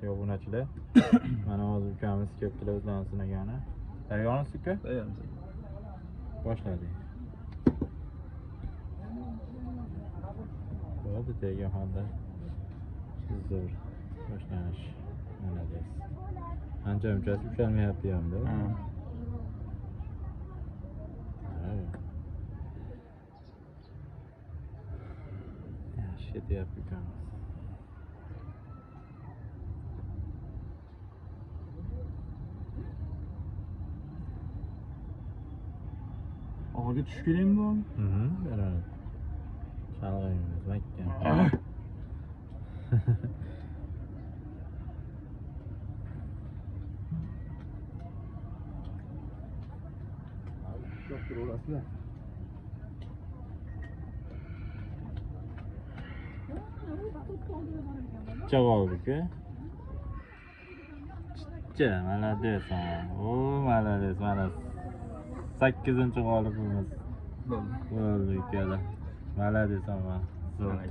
Hurmatli obunachilar. Mana hozir ukamiz kelibdilar o'zlarini sinagani. Tayyormisiz, uka? Tayyormiz. Boshladik. Bo'ldi, teginxonda zo'r boshlanish. Молодец. Ancha munchasi ushalmayapti hamda. Ha. Yaxshi ketyapti ukamiz. Oxirga tushib kelaymi bu? Beradi. Chalg'aymiz, mahkam. Turaverasizlar. Chicha qoldi uka. Chicha, молодец. O, молодец, mana 8-g'olibimiz Bo'ldi. bo'ldi ukalar. Молодец, hamma. Zo'r. Aka.